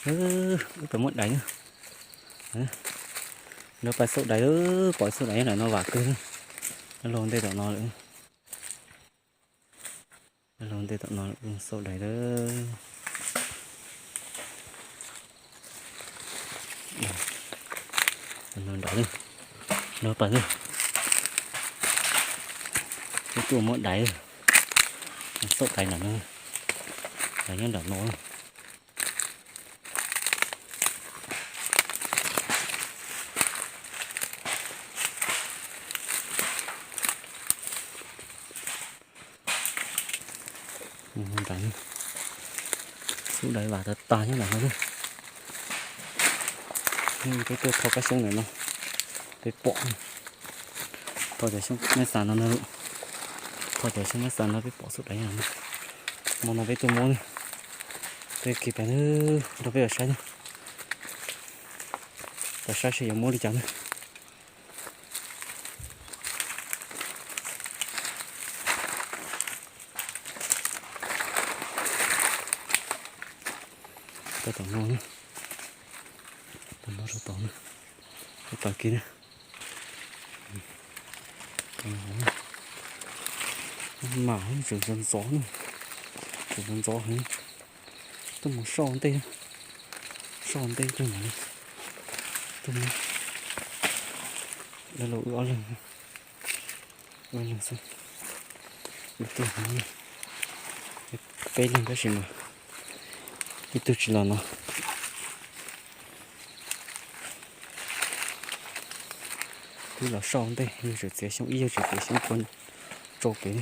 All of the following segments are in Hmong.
Wb puas muaj dais na. Nrog pais xauj dais, pom xauj dais nyob ntawm no vam kawg. Nyob laug ntej tom no lawm. Nyob laug ntej tom no xauj dais lawm. Nrog dais, nrog pais. Wb tuaj muab dais, xauj dais ntawm no. Dais nyob ntawm no. Xauj dais vam tag tag nyob ntawm no. Peb tuaj thauj kab xyoob ntawm no, peb pom. Thauj cov xyoob mab xas no, thauj cov xyoob mab xas no peb pom xauj dais no. Hmo no peb tuaj muab, peb kiag pais nrog peb saib, peb saib seb yuav muab li cas na. Peb tom no, tom no rau tom no, peb tom kiag na. Mas tseem ntxov ntxov, tseem ntxov ntxov heev. Tuaj mus soj ntej, soj ntej tuaj mus, tuaj mus, los wb ob leeg, ob leeg xwb, wb tuaj, peb leeg tab sis mas ib tug tsis los no. Wb los soj ntej, yawg tseem txiav xyoob, ib yawg tseem txiav xyoob puag tso pem.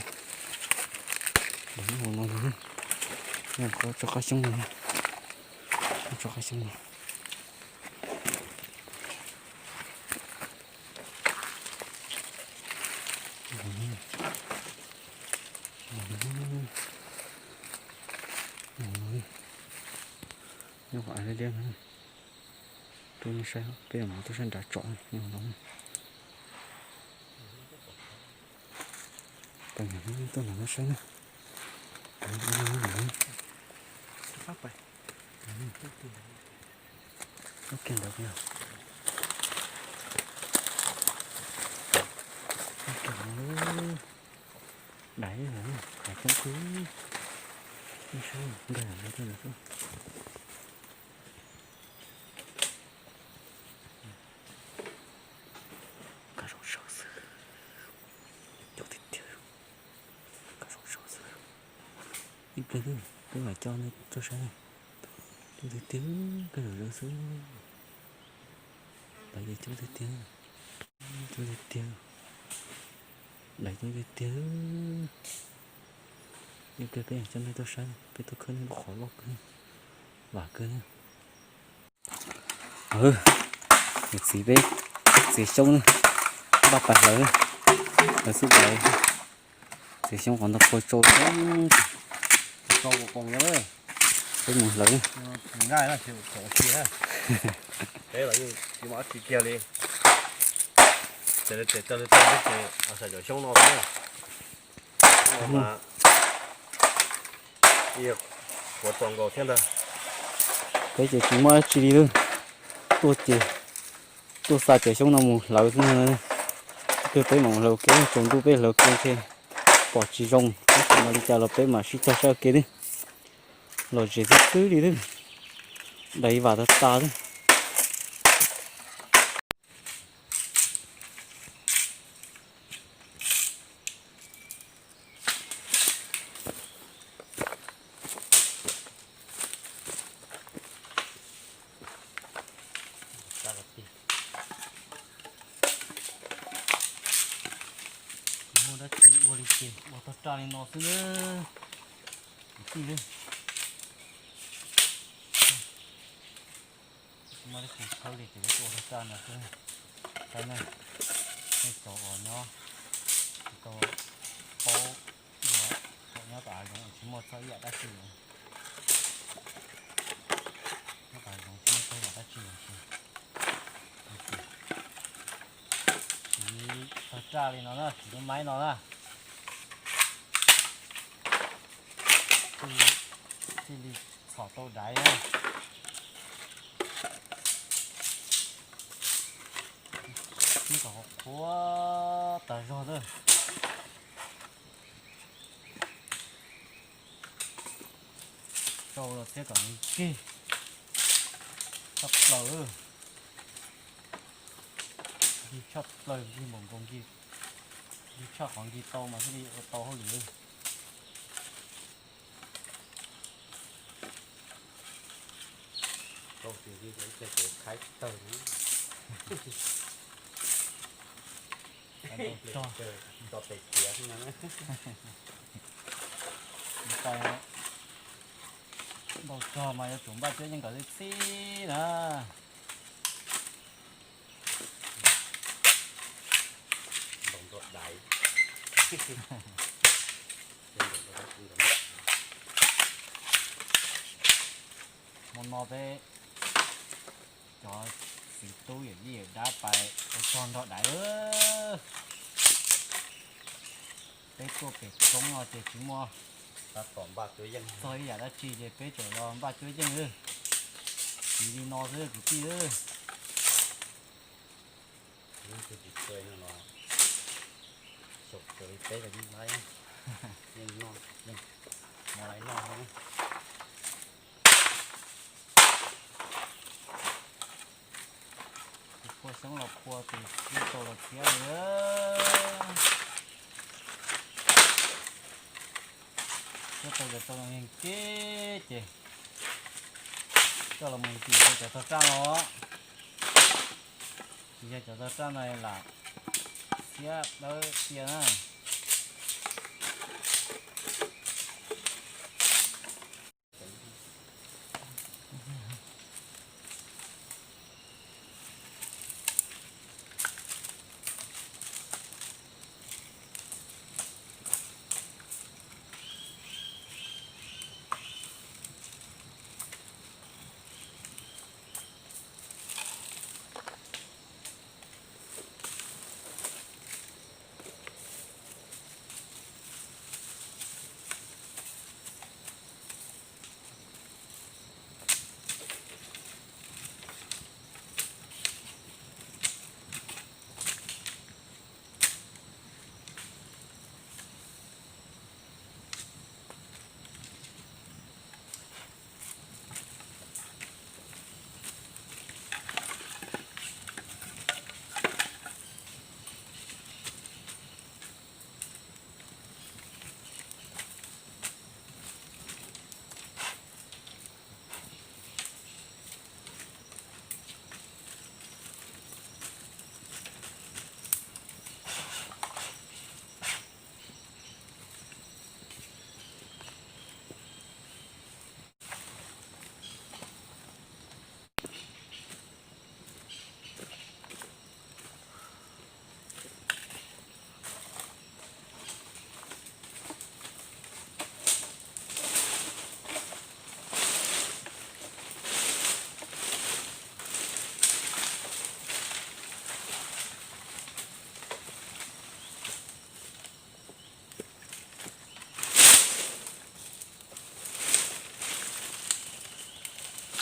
Los nyob hauv no, nyob qhov tso qab xyoob no, tso qab xyoob no. Nyob qhov av liab liab no. Tuaj saib, peb yuav mus tuaj saib nrad tsom nyob hauv no. Tuaj nrad no saib na. Ub kiag ntawd, ub kiag ntawd, dais, dais coob kawg. Saib nkag ntawd tuaj lawm xwb. Nkag zog zog xwb, coob tiag tiag, nkag zog zog xwb. Ib pliag twb mam coj nej tuaj saib, coob tiag tiag, nkag zog zog xwb. Dais coob tiag tiag, coob tiag tiag, dais coob tiag tiag. Ib pliag peb coj nej tuaj saib, peb tuaj khawb nej lub qhov loj kawg, vam kawg. Niam txiv peb txiav xyoob na, npaj pais hlawv, hlawv xub dais, txiav xyoob qhov ntau puag tsau xyoob, peb mus hlawv. Tsis muaj dab tsi kiag li, ces cov xyoob no mas qhuav txaus nkaus thiab ntag. Peb ces tsis muaj dab tsi li lawm, tuaj ces tuaj xa cov xyoob no mus hlawv xwb ntag. Twb peb mam mus hlawv ua ke, tsaus ntuj peb hlawv ua ke ntshe pom tsis zoo, tab sis mas li cas los peb mam sib cog saib ua ke twb. Lom zem xwb xwb li twb, dais vam tas tas twb. Tsis muaj dab tsi ua li ces ua tog raj li no xwb na. Kwv tij, tsis muaj dab tsi khawb li ces peb tuaj ua tog raj no xwb. Saib nej, nej cov uas nyob tsis tau paub dua, thaum nyob tom hav zoov tsis muaj txog ib yam dab tsi li. Nyob tom hav zoov tsis muaj txog ib yam dab tsi li ces siv tog raj li no na, siv lub maib no na. Thiaj li txhom tau dais na. Ua, tas zog lawm. Rau los thiab kom nkig tshaj plaws. Nkig tshaj plaws, nkig npaum nkaus, nkig, nkig tshaj qhov nkig tau mas thiaj li ua tau hauj lwm. Rau tus nkig ib co ces khaib tawg. Npau tsog mas yuav tsum npaj cuab yeej kom txhij txhij na. Hmo no peb cov txiv tub yawm yij yawm dab pais ua tog nrog daiv. Peb tuaj pem roob no ces tsis muaj txog ib yam dab tsi ces peb tseem los npaj cuab yeej. Tsis li no xwb kwv tij. Tsis tshua no los xyaum txawv li peb los yeej laib, yeej noj, yeej mus laib noj. Tus phua xyoob los phua, tus txiab tau los txiab li. Txiab tau los tau los yeej kib ces coj los mus ntim rau cov tog raj no. Tsis yog cov tog raj no lam txiab dawb tiag na.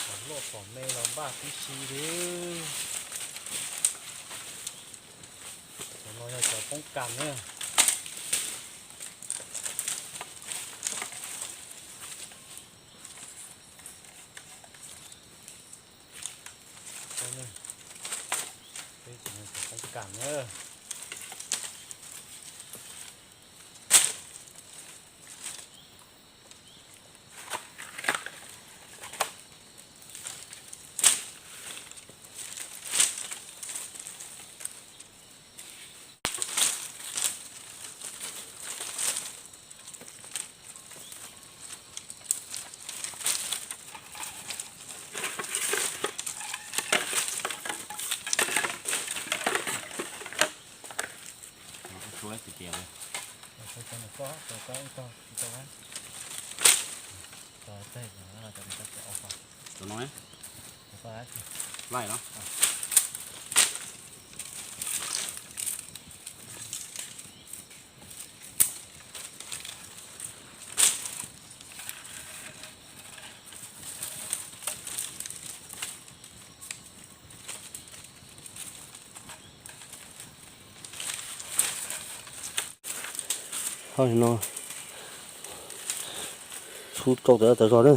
Pom luaj pom me los npaj tib si li. Cov no yog cov poob kas na. Peb cov no cov poob kas na. Tus no, laij no. Ho no, sub rau tas tas zog na.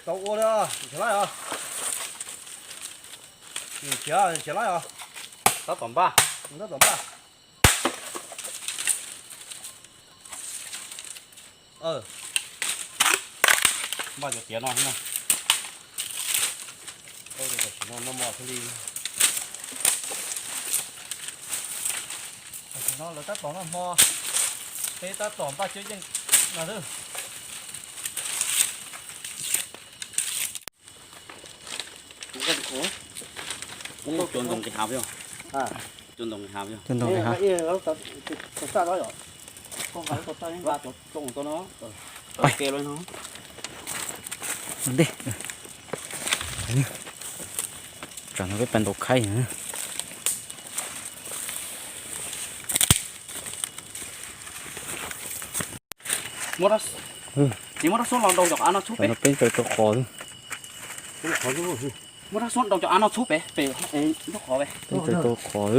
Tau ua li, nrhiav laij os. Nrhiav, nrhiav laij os. Tab tom npaj. Tab tom npaj. Npaj cov tiav no xwb na. Tam sim no noj mov thiaj li. Tam sim no lawv tab tom noj hmo, peb tab tom npaj cov yeej no xwb. Cua ntoo nqis hav yog. Cua ntoo nqis hav yog. Cua ntoo nqis hav. Ntej. Tsam no peb pais ntaus khaib. Muab rab, muab rab suab los ntaus cov av no txhub pem. Peb ntaus rau qhov. Muab rab suab ntaus cov av no txhub pem, pem lub qhov pem. Peb ntaus rau qhov.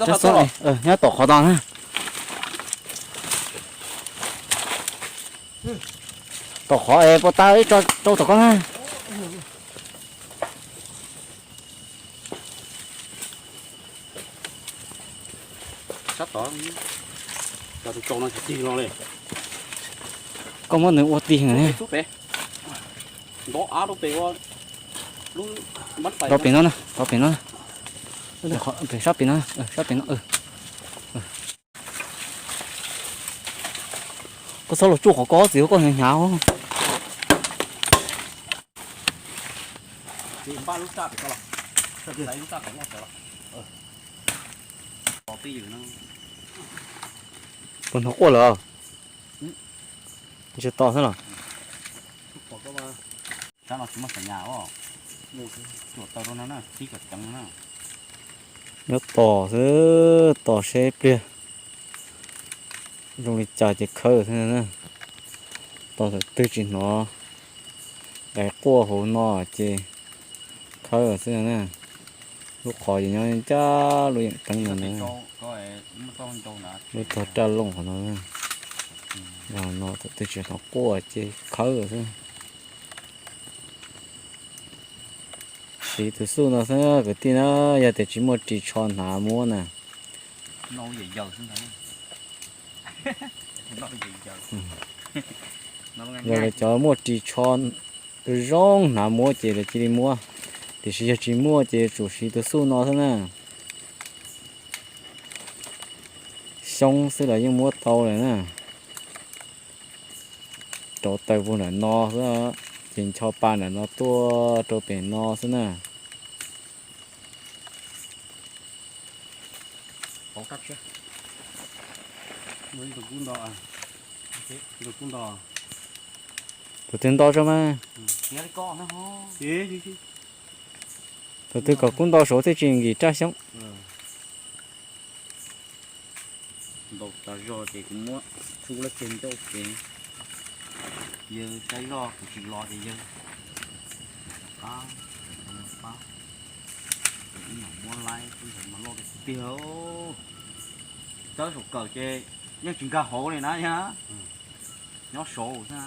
Rab suab, nyob tom qhov tod na. Tom qhov es puas tau ib tso rau tom koj na. Sab tod, cov tus tsaus no tsis tig no li. Koj muab nws ua tig ne. Ntov av rau pem ua lub npab pais. Rau pem no na, rau pem no. Sab pem no, sab pem no. Koj txhob los tsuj qhov ko txiv, koj hnyav hnyav. Puas hnov quaj lawm? Ntshe tos xwb los. Nyob tos xwb, tos seb pliag zoo li cas ces khawb xwb na. Tos thaum twg tsis hnov dais quaj hauv no ces khawb xwb na. Lub qhov ces nyob ncaj lub yeem teeb no na. Lub tog raj looj qhov no. Yog no thaum twg tsis hnov quaj ces khawb xwb. Siv tus xuj no xwb kwv tij na, yog tias tsis muaj ris tsho hnav muab na. Yog lawv cov muaj ris tsho zoo hnav muab ces lawv cia li muab, tiam sis yog tsis muaj ces tsum siv tus xuj no xwb na. Xyoob xwb los yeej muab tau lawm na. Rauv taws puag nram no xwb, ces ncho pa nram no tuaj rau pem no xwb na. Tus twg nto tso mas. Tus twg kom kub nto saud thiaj tsis nkim raj xyoob. Ntaus tas zog ces kuv muab txhub lab ceg ncauj ces yawg saib zoj kuv tsis los ces yawg pab, pab, ib nyuag muab laib xwb ntawd mas loj tiag tiag. Txawb saum kawm ces yeej tsis nkag hauv li na yog, nyob saud xwb na.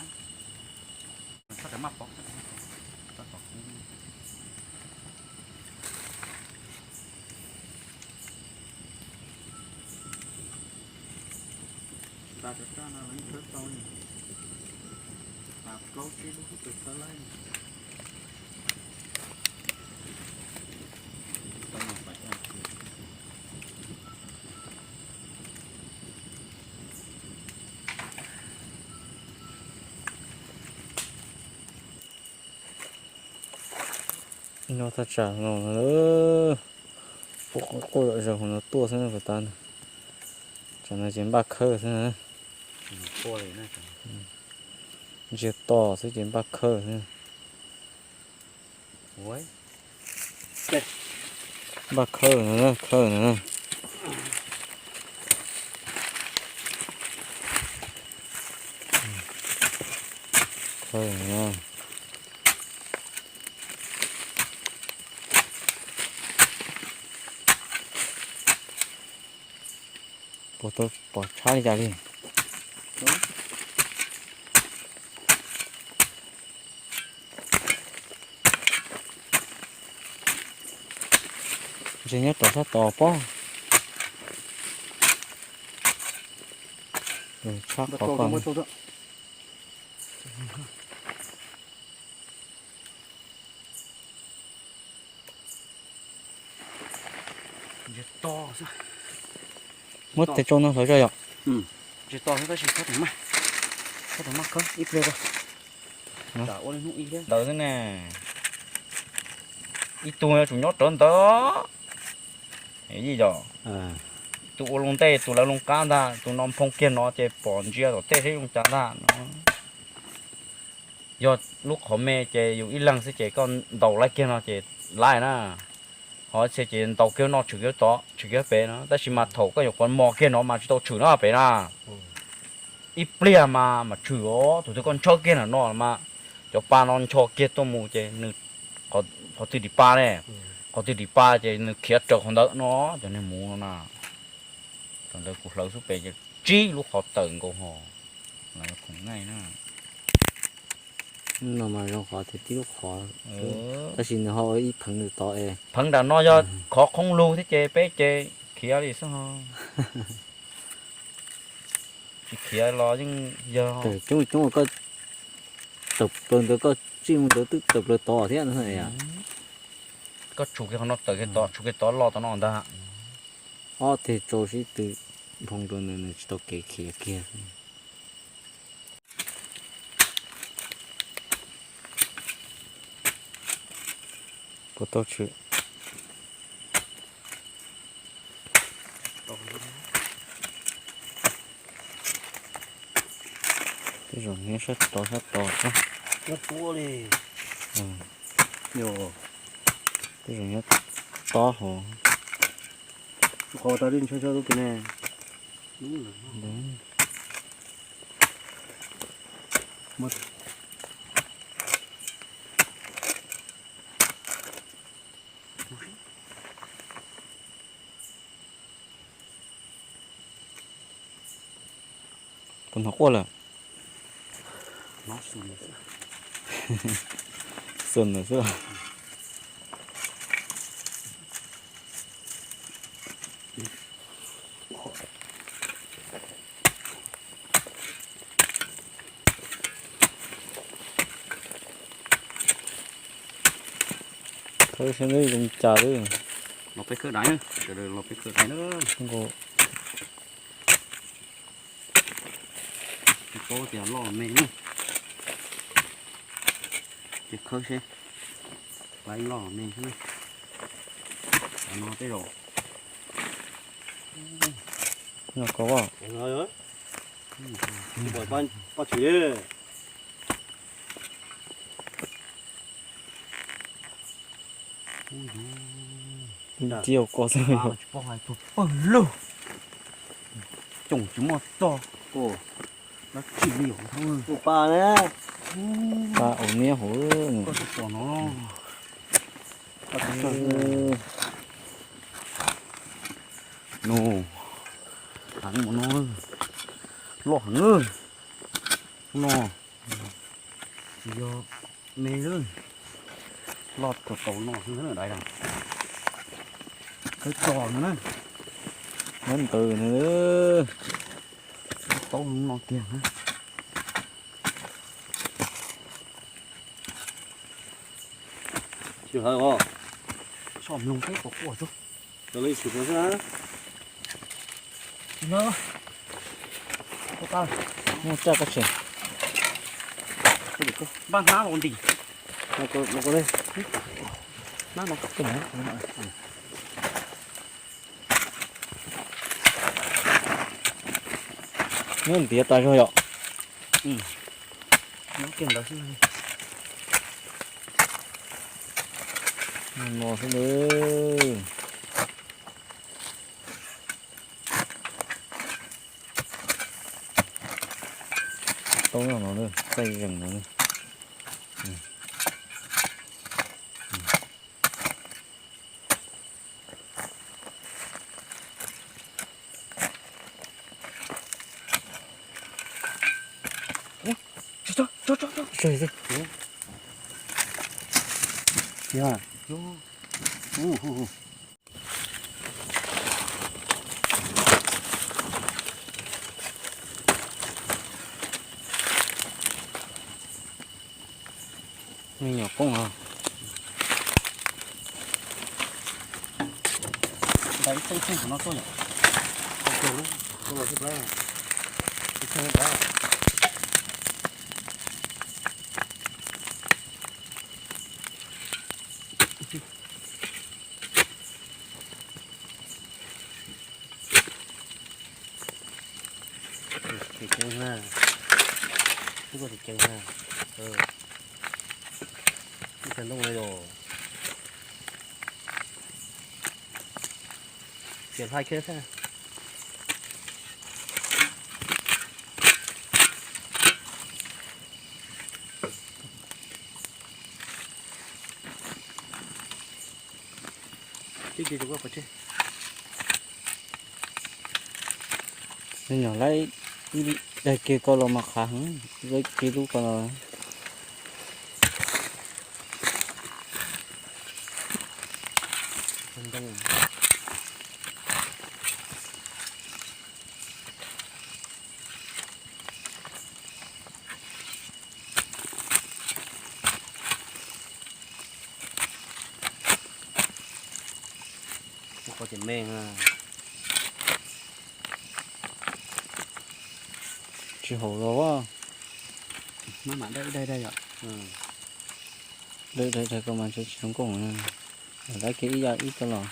Nta cov raj no los yeej khawb tau, tas plaub tsib lub kuj tawg tawg laij. No thaj tsam no, quaj quaj zom zaws hauv no tuaj xwb puas tas. Tsam no ces npaj khawb xwb na. Ntsiag to xwb ces npaj khawb xwb. Npaj khawb no, khawb no. Khawb no. Puas tau pom tshab li cas li? Ntshe nyob rau sab tod pob. Tshab qhov ko. Muab tes tsau no hlawv zoj yom. Ntawd xwb ne, ib tug yuav tsum nyob rawv ntawd. Yog tus ua loo ntej, tus lawv loo qab ntag, tus no nphoo kiag no ces pom ntsia tom tej seb zoo cas ntag no. Yog lub qhov me ces yus ib leeg xwb ces koj ntaus laib kiag no ces laib na. Ho txhia ces ntaus kiag no tshwm kiag tod tshwm kiag pem no, tab sis mas thaum koj yuav quav mos kiag no mas tsis tau tshwm no pem na. Ib pliag mas mas tshwm os, thaum twg koj ntshaw kiag ntawm no mas cov pa no ncho kiag tuaj mus ces nws qhov twg dim pa ne, qhov twg dim pa ces nws khiav raws qhov ntawd no, cov niag muv no na. Thaum ntawd kuv hlawv xub pem ces tsib lub qhov tawm nkaus ho, lawv khoom nqaij na. No mas zoo qhov tias tib lub qhov, tab sis nws ho ua ib pheev nws tod es. Pheev nram no yog khov qhoob lug thiab ces peb ces khiav li xwb ho. Tsis khiav los yeej yog. Coob coob koj tawm plaws ntawd koj tsij mus ntawd twb tawm plaws tod thiab. Koj tshum kiag qhov no tawm kiag tod, tshum kiag tod loj tod no ntag. Ob teg tsau sib tw nphoo rau nws, nws tsis tau kev khiav kiag. Puas tau tshwm? Tej zaum nyob sab tod sab tod xwb. Tej zaum nyob tob hauv. Puas hnov quaj lawm? Xwm lawm xwb. Khawb saib neb zoo cas lawm. Los peb khawb daiv, sawv daws los peb khawb daiv na. Tsis paub tias loj me ne. Ces khawb seb, laj loj me xwb na. No tej zaum. No ko. Ntsia ko xwb. Tsis paub hais tug pawg lug, coom tsis muaj txog. Dab tsi li os. Tus pa ne, pa aus niab hauv. Koj tsis pom no. No, heev mus no, loj heev no. Tsis yog me lawm, loj tau tau no xwb na dais. Khawb tso no na. Nab ntawd na. Taub zoo no kiag na. Tsis hawv os. Tso mloog peb puas quaj tso. Cov li tsis hawv xwb na. Muaj caj koj tseem. Npaj hnab los ntim. Neb ntiav tas zog yom. Nyob kiag ntawd xwb. Mos xwb nawb. Toob no na, txaij zeem no na. Me nyuam poob os. Ntais ib tug tsheej qhov no tuaj yom. Tau kiag lub tuaj los xwb plab. Ib tsheej plab. Ces ceev na, ib ko ces ceev na, ib tag ntoo na yom, txiav hlais kiag xwb. Tib ce rau koj pov tseg. Nyob nyuam laib ib daig kiag ko los mas qhav heev, laib kiag lub ko los. Ua qhov tias me, tsis haum los a. Maj mam dai dai dai yom. Dai dai dai koj mas tsis zoo nkauj na. Dai kiag ib yam ib tag los.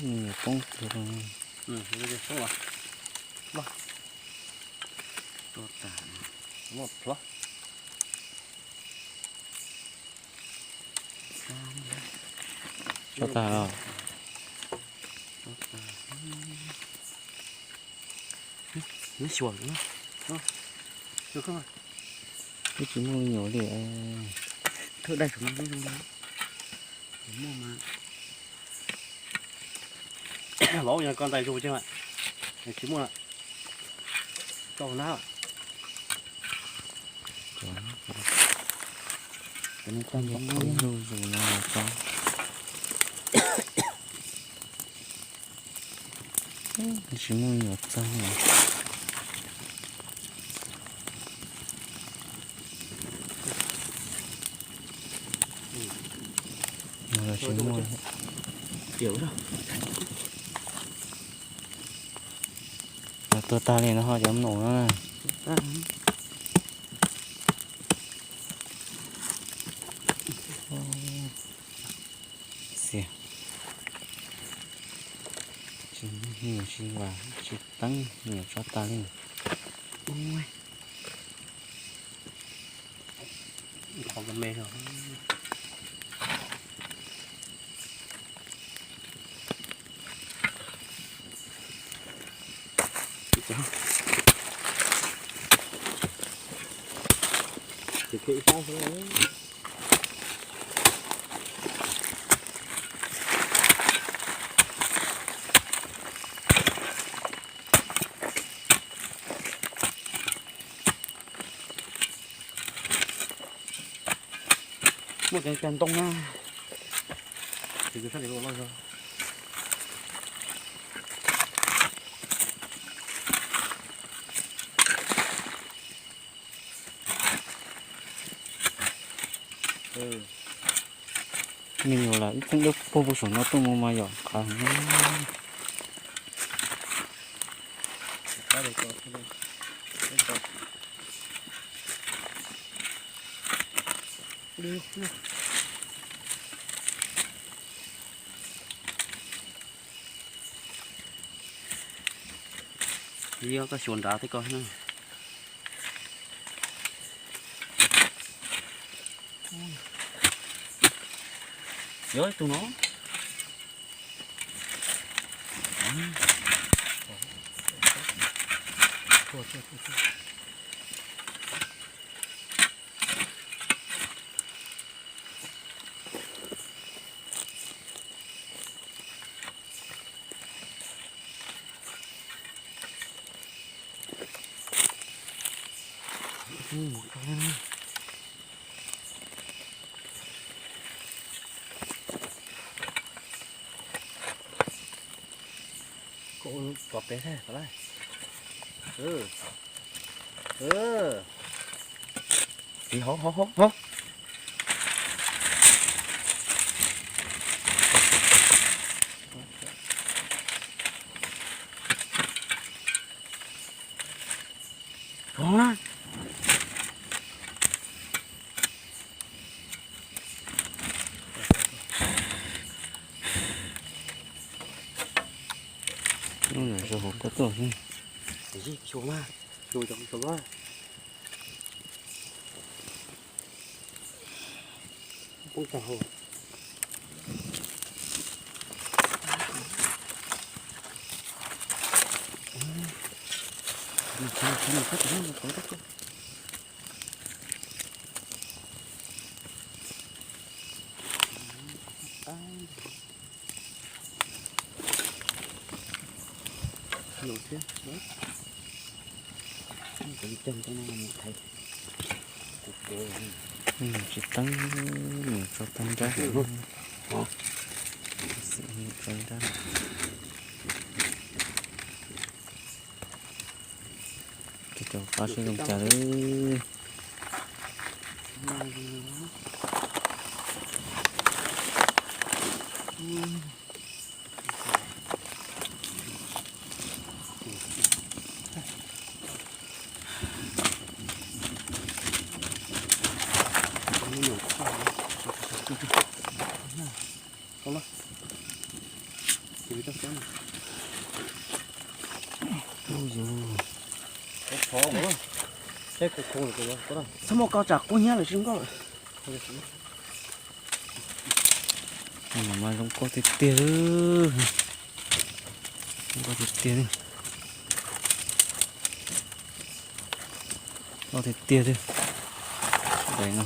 Nws poob plhuav. Poob los. Tuaj tas. Muaj plhuav. Tuaj tas los. Neb xyuas, twb tsis muaj me nyuam li. Thawj daig saum no, muaj mas. Lov yog koj ntais zus tseeb, tsis muaj lawm. Tau nab. Zus zus no tau. Tsis muaj me nyuam txog li. Los tsis muaj. Los tuag tag li no ho cov mlom no na. Xiv, tsis muaj me nyuam tsis vam tsis teeb, me nyuam tso tag li. Qhov me me. Muaj cov cag ntoo na. Ces kuv sab li ua loj zog. Me nyuam lam ib txeeb dawb paug puag saum no tuaj mus mas yom qhav heev. Yog koj xyuas nrad thiab koj. Yog ib tug no. Koj ua tov pem thiab tov lawm. Tiv hov hov hov hov. Zoo hauv koj tuaj xwb. Xyuas mas, xyuas cov xyuas loj. Poob tag hauv. Tsis teeb, mus tso tag nrab. Tso nrab. Tus cov qab seb zoo cas lawm. Txhob muaj koj tsam qub hnyiab lawm tsis zoo nkauj lawm. Mas zoo nkauj tiag tiag, zoo nkauj tiag tiag. Loj tiag tiag li. Daim no,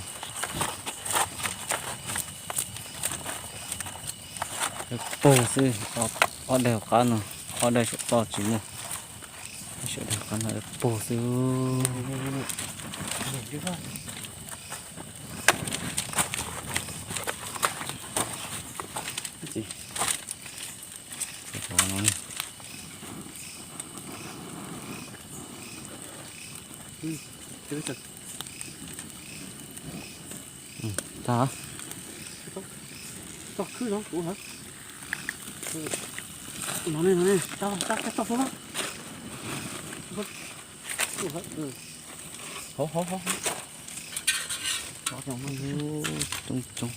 daim pog xwb, ob daim hauv qab no, ob daim saum toj tsis muaj, saum daim hauv qab no daim pog xwb. Tag. Toj khwb no kuv hov. No ne, no ne, tau, tau, tau, tau. Hov, hov, hov. Coob coob.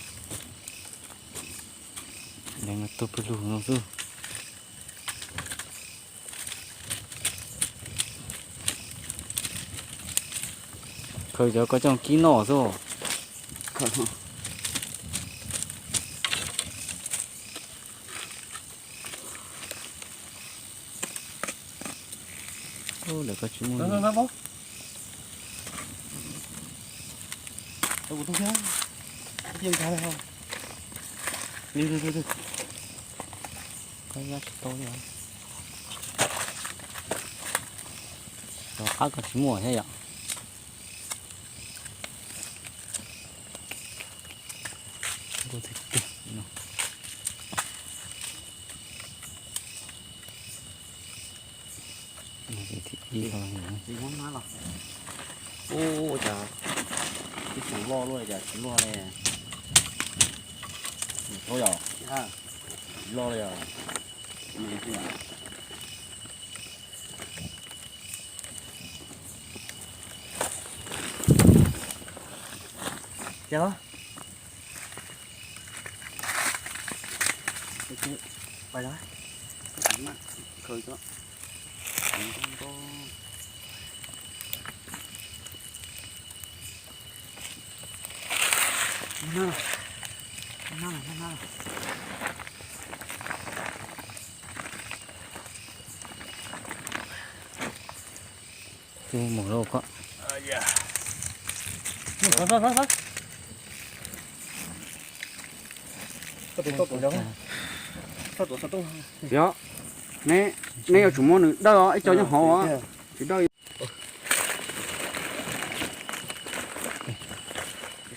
Leej no tuag pawg lug no xwb. Khaws cov koj coj kib noj xwb. Lawv koj tsis muaj. Koj yab tsis tau li. Cov qab koj tsis muaj thiab yom. Nkauj tiag tiag no. Ib los, ua cas ib tug loj luaj cas tsis luaj li. Thaub yom, tsis loj li os. Ces los, pais lawm, khaws cov. Tus mus lauj koj. Yog, neb, neb yuav tsum muab nws dawj os, ib co nyob hauv os, tsis dawj.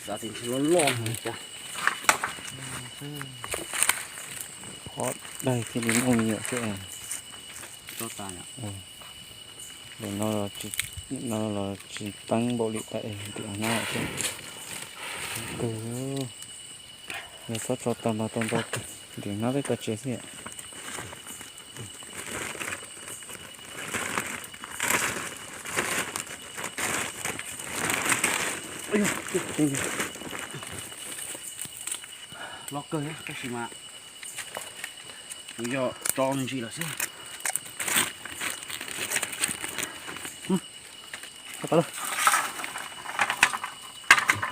Xav tias ntshe loj loj no cas. Qhov daig thiaj li muaj me nyuam xwb. Tso tas yom. Lawm no los tsis, no los tsis teeb npaum li tas es ntim hnab xwb. Kawg, yog txhob tso tag mas tau nto ntim hnab peb pawg tsev xwb yom. Loj kawg tab sis mas kuv yog tso ntsis lawm xwb.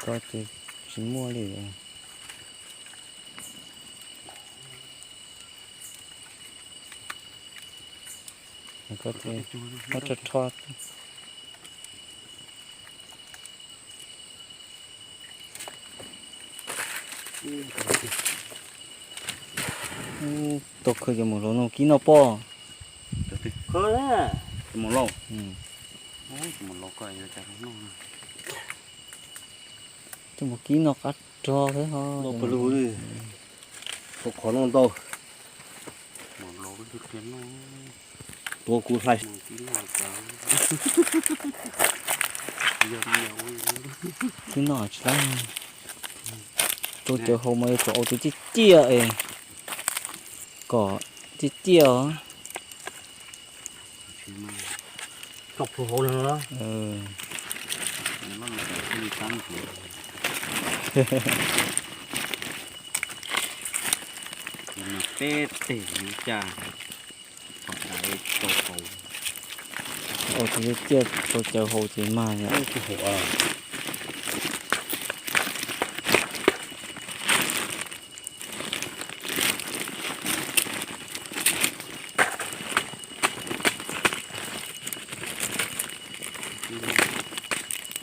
Tso ces tsis muaj li. Koj thiaj muab rho rho. Tau khawb cov maum laus no kib noj pob. Maum laus, maum laus koj yuav cas noj. Coj mus kib noj qab rog thiab ho. Noj pawg lug li. Qhov no ntau. Tua kuv hlais. Kib noj tsis lab. Rau cawv hau mas yuav tsum ua tus ciaj ciaj es kom ciaj ciaj os. Tso plhuav hauv no. Peb teg yuav cas txhom dais rau hauv. Ua tus ciaj ciaj rau cawv hau ces mag yom.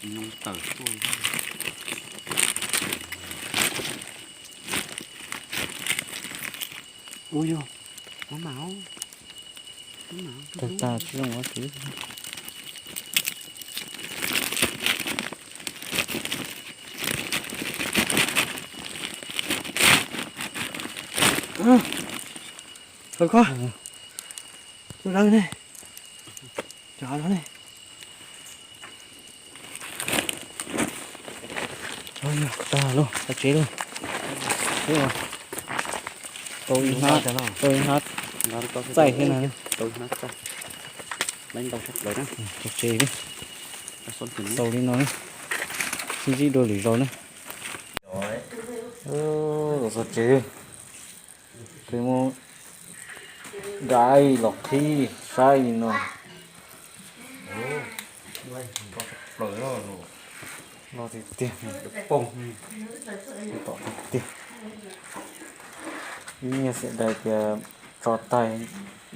Nyob tawm tuaj. Ua yog, maj mam, tawg tag tsis zoo ua tsis. Koj, koj, lawv ne, cov no ne. Tag lauj, tag tsev lauj. Tau ib hnab, tau ib hnab txaij thiab na. Tau tsev, tau li no, sib ntsib dua lwm zaus na. Los txog tsev, peb muab dai los qhib saib li no. Loj tiag tiag, poob tom tiag tiag. Ib nyias xiam dais tias tso tag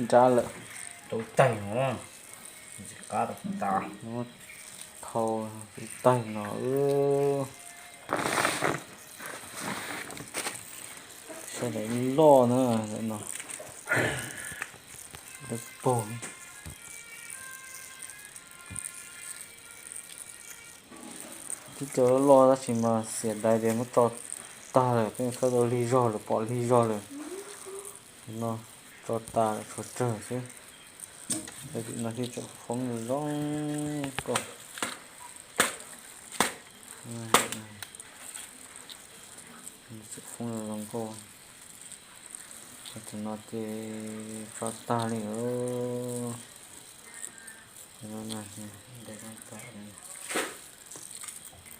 nrab lawm. Tau ib taig no, qab tau tas. Thau ib taig no. Sab daim loj na, daim no. Dawb paug. Tib co loj loj tab sis mas xiam dais tias muab tso tag lawm, peb khawb tau lig zog lawm, pom lig zog lawm. No tso tas lawm tshuav tsawg xwb. Tam sim no thiaj tseem foob zoo zoo nkauj. Tseem foob zoo zoo nkauj. Tam sim no ces tso tag li.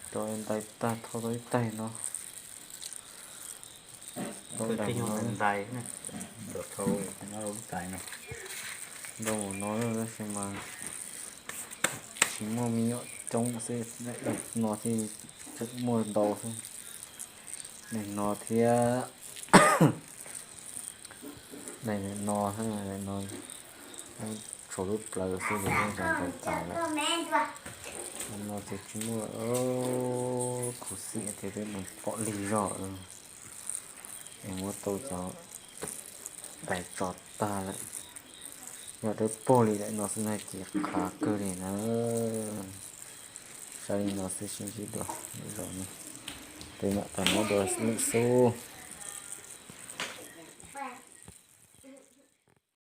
Tso ntais tag thau tau ib taig no. Tau ntais no. Ntau mus no tab sis mas tsis muaj me nyuam coob xwb, no thiaj tseem muaj ntau xwb. Daim no thiab, daim no, daim no tshuav lub plawv xwb ces yeej tsaus nkaus tas lawm. Daim no ces tsis muaj khuv xim tias peb mus pom lig zog. Es muab tau cov tais tso tag lawm. Yog dawb paug li daim no xwb na ces qhav kawg li na. Saib li no xwb sib ntsib dua lwm zaus na. Tes mam tau muab dua lwm xub.